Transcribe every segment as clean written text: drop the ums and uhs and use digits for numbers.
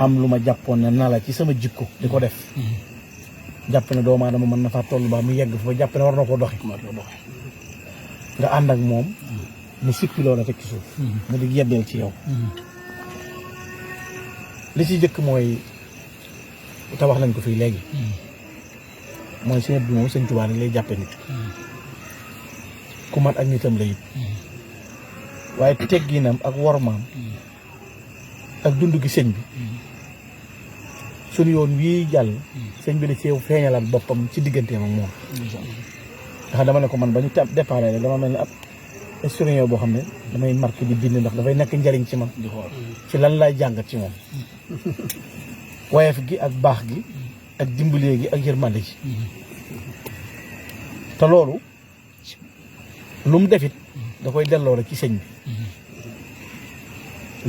am lu ma jàppoon ne na la ci sama jikko di ko def jàpp ne doomu aadama mën na faa toll ba mu yegg fa jàpp ne war na ko doxi nga ànd ak moom mu sippi loola teg ci suuf mu di yeddeel ci yow li ci jëkk mooy te wax lañ ko fii léegi mooy sëñ bi moom sëñ Tuubaa ni lay jàppe nit ku mat ak nitam la it waaye tegginam ak wormaam ak dund gi sëñ bi suñu yoon wii jàll sëñ bi da ci feeñalaat boppam ci digganteem ak moom ndax dama ne ko man ba ñu départ rek dama mel ni ab historien boo xam ne damay marqué di bind ndax dafay nekk njariñ ci man ci lan laay jàngat ci moom woyof gi ak baax gi ak dimbalee gi ak yërmande ji te loolu lu mu defit da koy delloo rek ci sëñ bi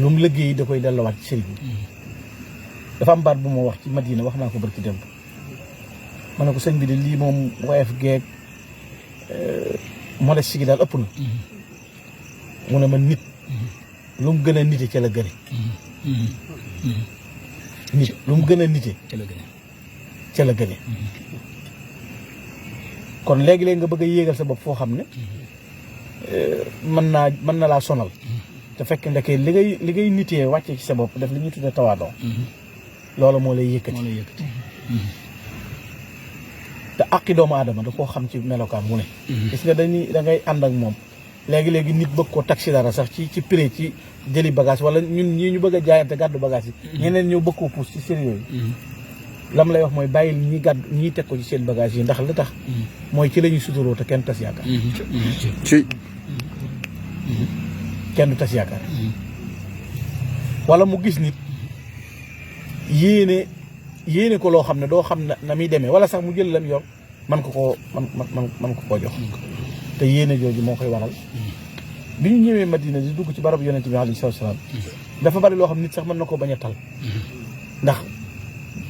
lu mu liggéey da koy delloowaat ci sëriñ bi dafa am baat bu ma wax ci Madina wax naa ko barki démb ma ne ko sëñ bi de lii moom woyof geeg modeste gi daal ëpp na mu ne ma nit lu mu gën a nite ca la gëne nit lu mu gën a nite ca la gëne kon léegi-léegi nga bëgg a yéegal sa bopp foo xam ne mën na laa sonal te fekk ndeke li ngay nitee wàcce ci sa bopp def li ñuy tuddee tawaadoo loolu moo lay yëkkati te àqi doomu aadama da koo xam ci melokaan mu ne gis nga da ngay ànd ak moom léegi-léegi nit bëgg koo taxi dara sax ci prix ci jëli bagage wala ñun ñii ñu bëgg a jaayante gàddu bagage yi ñeneen ñëw bëgg koo puus ci série yooyu lam lay wax mooy bàyyil ñi gàddu ñii teg ko ci seen bagage yi ndax li tax mooy ci la ñuy suturoo te kenn tas yaakaar kenn du tas yaakaar wala mu gis nit yéene ko loo xam ne doo xam na muy demee wala sax mu jël lam yor man ko koo jox te yéene jooju moo koy waral bi ñu ñëwee Madina di dugg ci barabu yonente bi alayhi salaam dafa bari loo xam nit sax mën na koo bañ a tal ndax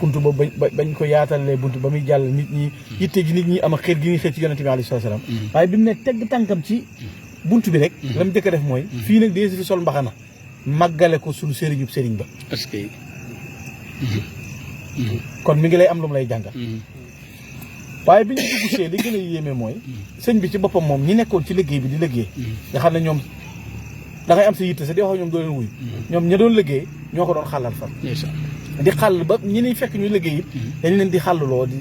buntu ba bañ ko yaatalee buntu ba muy jàll nit ñi yitte ji nit ñi am ak xeet gi ñuy xeet ci yonente bi alayhi salaam waaye bi mu ne tegg tànkam ci buntu bi rek la mu jëkk a def mooy fii nag dee si fi sol mbaxana màggale ko suñu sëriñub sëriñ ba parce que kon mi ngi lay am lu mu lay jàngal waaye bi ñu dugg see li gën a yéeme mooy sëñ bi ci boppam moom ñi nekkoon ci liggéey bi di liggéey nga xam ne ñoom da ngay am sa yitte sa di wax ñoom doo leen wuy ñoom ña doon liggéey ñoo ko doon xàllal fan di xàll ba ñi niy fekk ñuy liggéey it dañ leen di xàlluloo di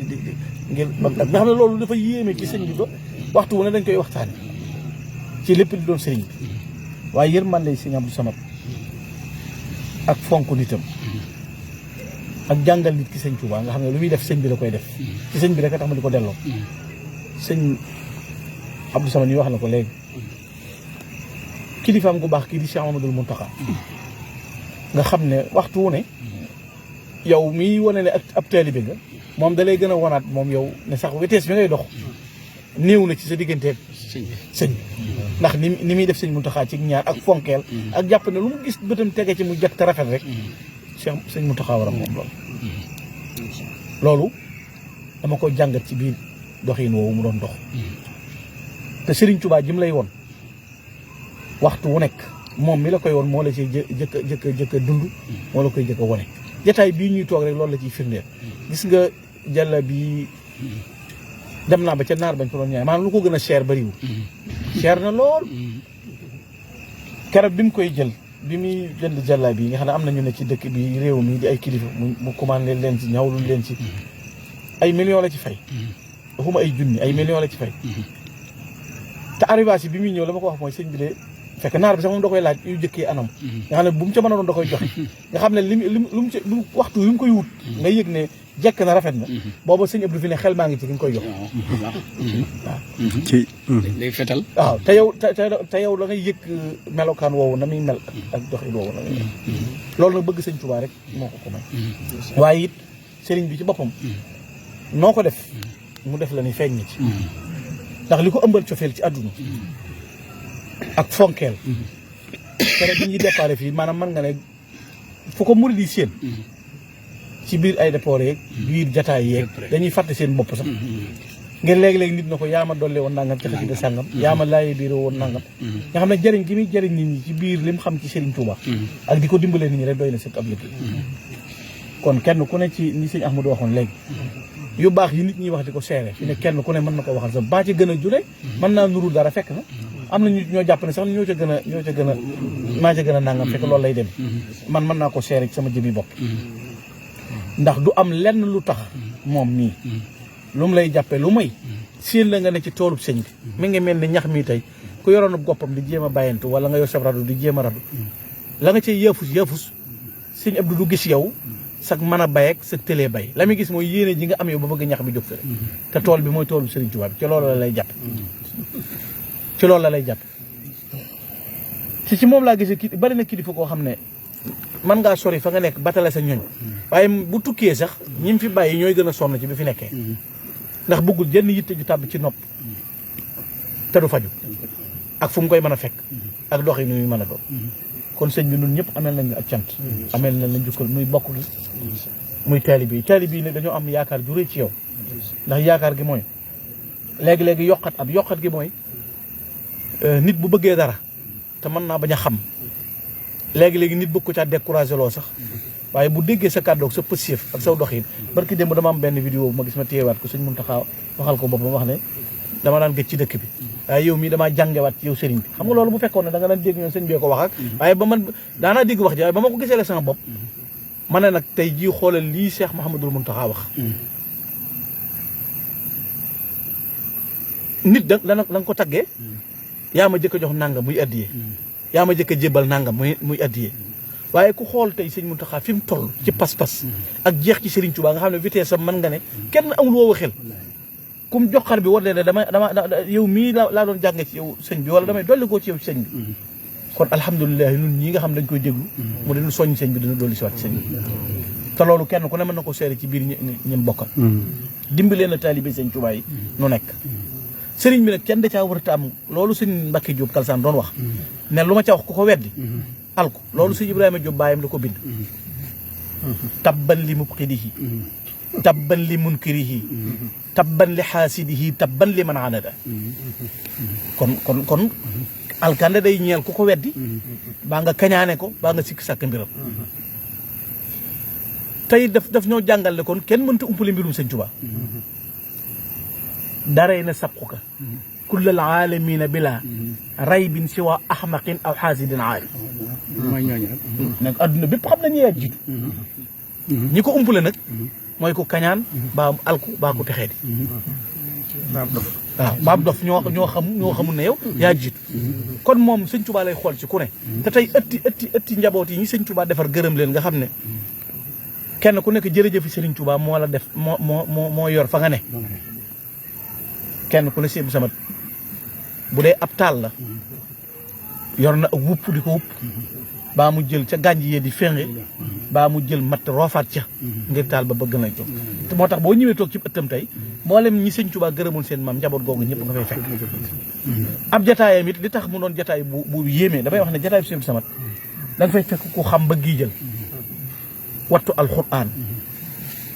ngir nga xam ne loolu dafa yéeme ci sëñ bi ba waxtu wu ne dañ koy waxtaane ci lépp di doon sëriñ bi waaye yërmande sëñ Abdou Samad ak fonk nitam ak jàngal nit ki sëñ Tuubaa nga xam ne lu muy def sëñ bi la koy def ci sëñ bi rek a tax ma di ko delloo sëñ Abdou Samad yi wax na ko léegi kilifaam gu baax kii di Cheikh Amadou Mountakha nga xam ne waxtu wu ne yow miy wane ne ab taalibe nga moom da lay gën a wanaat moom yow ne sax vitesse bi ngay dox néew na ci sa digganteeg sëñ bi ndax ni muy def sëñ Mountakha ci ñaar ak fonkeel ak jàpp ne lu mu gis bëtam tege ci mu jot te rafet rek sëñ Mountakha war a moom loolu dama ko jàngat ci biir doxin woowu mu doon dox te Sëriñ Tuubaa ji mu lay woon waxtu wu nekk moom mi la koy woon moo la ciy jëkk a dund moo la koy jëkk a wone jataay bii ñuy toog rek loolu la ciy firndeel gis nga jàlla bi dem naa ba ca naar bañ ko doon ñaay maanaam lu ko gën a cher bariwul cher na lool keroog bi mu koy jël bi muy jënd jàlla bi nga xam ne am na ñu ne ci dëkk bi réew mi di ay kilifa mu commandé leen ci ñawlu leen ci ay millions la ci fay waxuma ay junni ay millions la ci fay te arrivage bi muy ñëw la ma ko wax mooy sëñ bi de fekk naar bi sax moom da koy laaj yu jëkkee anam nga xam ne bu mu ca mën a doon da koy joxe nga xam ne lu waxtu yu mu koy wut nga yëg ne jekk na rafet na booba sëñ Abdou fi ne xel maa ngi ci ki nga koy jox waaw day fetal waaw te yow da ngay yëg melokaan woowu na muy mel ak doxin woowu na muy mel loolu nag bëgg sëñ Tuubaa rek moo ko may waaye it sëriñ bi ci boppam noo ko def mu def la ni feeñ na ci ndax li ko ëmbal cofeel ci àdduna ak fonkeel kere bi ñuy déparé fii maanaam mën nga ne fu ko murid yi seen ci biir ay déport yeeg biir jataay yeeg dañuy fàtte seen bopp sax ngeen léegi-léegi nit na ko yaa ma dolle woon nangam ci xasida sàngam yaa ma laaye biir woon nangam nga xam ne jëriñ gi muy jëriñ nit ñi ci biir li mu xam ci Serigne Touba ak di ko dimbalee nit ñi rek doy na sëkk ab liggéey kon kenn ku ne ci ni sëñ Ahmadou waxoon léegi yu baax yi nit ñi wax di ko seere fi ne kenn ku ne mën na ko waxal sax baa ci gën a jure mën naa nuru dara fekk na am na ñu ñoo jàpp ne sax ñoo ca gën a maa ca gën a nangam fekk loolu lay dem man mën naa ko seere ci sama jëmi bopp ndax du am lenn lu tax moom nii lu mu lay jàppee lu may séen la nga ne ci toolub sëñ bi mi ngi mel ni ñax mii tey ku yoroon goppam di jéem a bàyyantu wala nga yor sab radu di jéem a radu la nga cay yëfus sëñ Abdou du gis yow sag mën a bay ak sa tëlee bay la muy gis mooy yéene ji nga am yow ba bëgg ñax bi jóg fële te tool bi mooy toolub Sëriñ Tuubaa bi ci loolu la lay jàpp ci moom laa gisee kii bari na kilifa koo xam ne mën ngaa sori fa nga nekk batale sa ñoñ waaye bu tukkee sax ñi fi bàyyi ñooy gën a sonn ci bi fi nekkee ndax bëggul jenn yitte ju tàbb ci nopp te du faju ak fu mu koy mën a fekk ak dox yi nu muy mën a doon kon sëñ bi ñun ñëpp ameel nañ ak cant ameel nañ la njukkal muy bokk gi muy taalibe yi ne dañoo am yaakaar ju rëy ci yow ndax yaakaar gi mooy léegi-léegi yokkat gi mooy nit bu bëggee dara te mën naa bañ a xam léegi-léegi nit bëgg ko caa découragé loo sax waaye bu déggee sa kàddoog sa pësséef ak sa doxin barki démb dama am benn vidéo bu ma gis ma téyewaat ko sëñ Muntaxa waxal ko boppam wax ne dama daan gëj ci dëkk bi waaye yow mii damaa jàngewaat yow sëriñ bi xam nga loolu bu fekkoon ne da nga daan dégg ñoom sëñ bee ko wax ak waaye ba man daanaa dégg wax ji waaye ba ma ko gisee la sama bopp ma ne nag tey jii xoolal lii Cheikh Mouhamadul Muntaxa wax nit da nga ko taggee yaa ma jëkk a jox nangam muy addiyee yaa ma jëkk a jébbal nangam muy addiyee waaye ku xool tey sëñ Muntaxa fi mu toll ci pas-pas ak jeex ci Sëriñ Tuubaa nga xam ne vitesse am mën nga ne kenn amul woowu xel kum joxar bi war ne dama yow mii laa doon jànge ci yow sëñ bi wala damay dolli koo ci yow ci sëñ bi kon alhamdulilah ñun ñi nga xam dañ koy déglu mu dinu soññ sëñ bi dina dolli si waat ci sëñ bi te loolu kenn ku ne mën na ko seere ci biir ñim bokkal dimbalee na taalibe sëñ Tuubaa yi nu nekk sëriñ bi nag kenn da caa war a am loolu sëñ Mbàkke Jóob Kalsaan doon wax ne lu ma ca wax ku ko weddi alko loolu sëñ Ibrahima Jóob baayam da ko bind tabban li mubqidihi tabban li munkirihi tabban li xaasidihi tabban li man anada kon alkande day ñeel ku ko weddi baa nga kañaane ko baa nga sikk sàkk mbiram tey daf ñoo jàngal ne kon kenn mënta umpale mbirum sëñ Tuubaa darey na sabquka kullal aalamiina bila raybin siwa ahmaqin aw xaasidin aari nag adduna bépp xam nañu yaa jiitu ñi ko umpale nag mooy ko kañaan baa alku baa ko texee di waaw baab dof ñoo xamul ne yow yaa jiitu kon moom sëñ Tuubaa lay xool ci ku ne te tey ëtti njaboot yi ñi sëñ Tuubaa defar gërëm leen nga xam ne kenn ku nekk jërëjëfi sëriñ Tuubaa moo la def moo yor fa nga ne kenn ku ne si sama bu dee ab taal la yor na ak wupp di ko wupp baa mu jël ca gànj yee di fénge baa mu jël matt roofaat ca ngir taal ba bëgg nañ ko te moo tax boo ñëwee toog ci ëttam tey mboolem ñi sëñ Tuubaa gërëmul seen maam njaboot googu ñëpp nga fay fekk ab jataayam it li tax mu doon jataay bu yéemee damay wax ne jataay bi sëñ Samat da nga fay fekk ku xam ba gii jël wattu alxuraan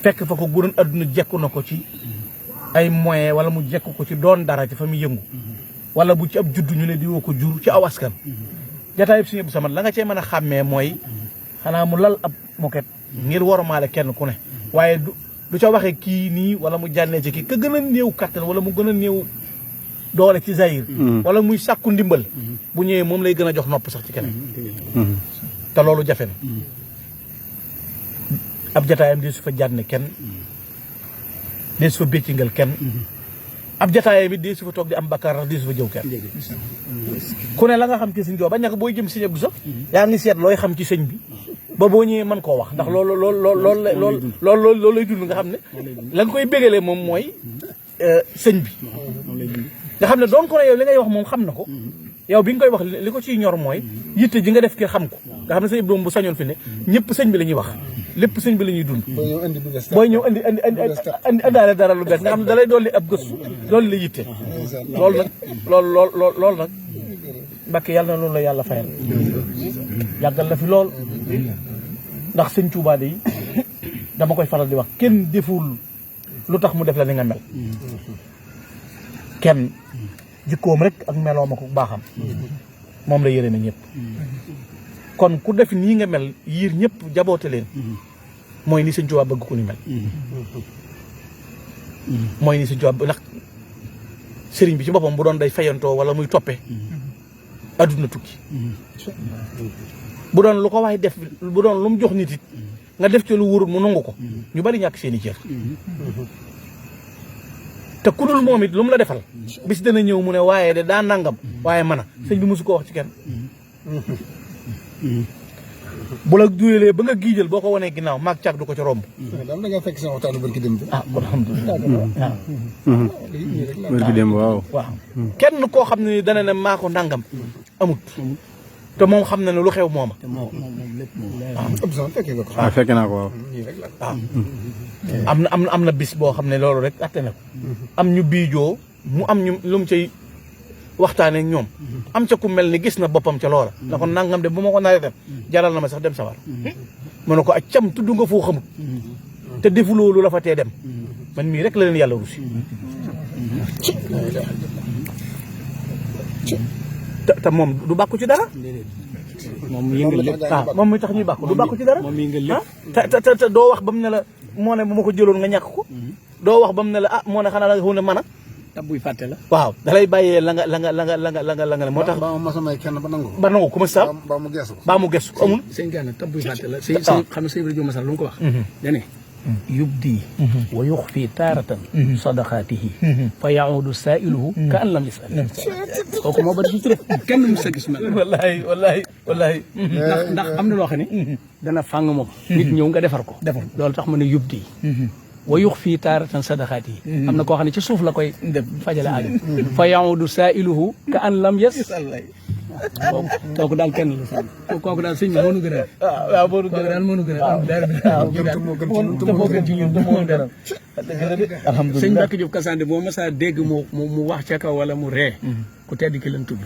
fekk fa ko gudoon adduna jekku na ko ci ay moyen wala mu jekku ko ci doon dara ci fa mu yëngu wala bu ci ab juddu ñu ne di woo ko jur ci aw askan jataay bi sëñ Samat la nga cee mën a xàmmee mooy xanaa mu lal ab moket ngir wormaale kenn ku ne waaye du ca waxee kii nii wala mu jànnee ci kii ka gën a néew kattan wala mu gën a néew doole ci zahir wala muy sàkku ndimbal bu ñëwee moom lay gën a jox nopp sax ci keneen te loolu jafe na ab jataayam dee su fa jànne kenn dee su fa béccingal kenn ab jataayam it dee su fa toog di am bakkaar rax dee su fa jëw kenn ku ne la nga xam ci sëñ Tuubaa bañ naka booy jëm sëñ Abdu sax yaa ngi seet looy xam ci sëñ bi ba boo ñëwee mën koo wax ndax loolu lay dund nga xam ne la nga koy bégalee moom mooy sëñ bi nga xam ne doon ko ne yow li ngay wax moom xam na ko yow bi nga koy wax li ko ciy ñor mooy yitte ji nga def ki xam ko nga xam ne sëñ Ibrahima bu sañoon fi ne ñëpp sëñ bi la ñuy wax lépp sëñ bi la ñuy dund booy ñëw andi andaale dara lu bees nga xam ne da lay dolli ab gëstu dolli la yitte loolu nag loolu nag Mbàkke yàlla na loolu la yàlla fayal yàggal la fi lool ndax sëñ Tuubaa de dama koy faral di wax kenn deful lu tax mu def la ni nga mel kenn jikkoom rek ak meloom ak baaxam moom la yërëme ñëpp kon ku def nii nga mel yiir ñëpp jaboote leen mooy ni sëñ Tuubaa bëgg ko ni mel mooy ni sëñ Tuubaa ndax sëriñ bi ci boppam bu doon day fayantoo wala muy toppe adduna tukki bu doon lu ko waay def bu doon lu mu jox nit it nga def ci lu wóorul mu nangu ko ñu bari ñàkk seeni cër te ku dul moom it lu mu la defal bis dana ñëw mu ne waaye de daa nangam waaye mën a sëñ bi mosu ko wax ci kenn bu la duyelee ba nga giijal boo ko wanee ginnaaw maag càg du ko ci romb da nga fekk sama waxtaanu barki dem bi alhamdulilah barki dem waaw kenn koo xam ne dana ne maa ko nangam amut te moom xam na ne lu xew mooma fekk naa ko waaw am na bis boo xam ne loolu rek atte na ko am ñu biijoo mu am ñu lu mu cay waxtaanee ak ñoom am ca ku mel ni gis na boppam ca loola na ko nangam de bu ma ko naree def jaral na ma sax dem sawar mu ne ko ak cam tudd nga foo xamut te defu loolu la fa tee dem man mii rek la leen yàlla rusi te moom du bàkku ci dara moom yëngal lépp moom mi tax ñuy bàkku du bàkku ci dara moom yëngal lépp te doo wax ba mu ne la moo ne bu ma ko jëloon nga ñàkk ko doo wax ba mu ne la moo ne xanaa la nga mën a tabbuy fàtte la waaw dalay bàyyee la nga ne moo tax ba ma samay kenn ba nangu ku ma sa baa mu gesu amul sëñ Gana tabbuy fàtte la sëñ xam nga sëñ Ibrahima Masal lu mu ko wax dane yubdi wa yuxfi taaratan sadaqaatihi fa yaudu saailuhu ka an lam yasal kooku moo bari sutura kenn mu sa gis mel wallahi ndax am na loo xam ne dana fàng moom nit ñëw nga defar ko loolu tax ma ne yubdi wa yuxfi taaratan sadaqaatihi am na koo xam ne ci suuf la koy fajale aajo fa yaudu saailuhu ka an lam yasal kooku daal kenn la sax kooku daal sëñ bi moo nu gën a waaw moo nu kooku daal moo nu gën a moo gën ci ñun te moo gën a alhamdulilah sëñ Mbacke Diop Kassande boo masaa dégg mu wax ca kaw wala mu ree ku tedd ki lañ tudd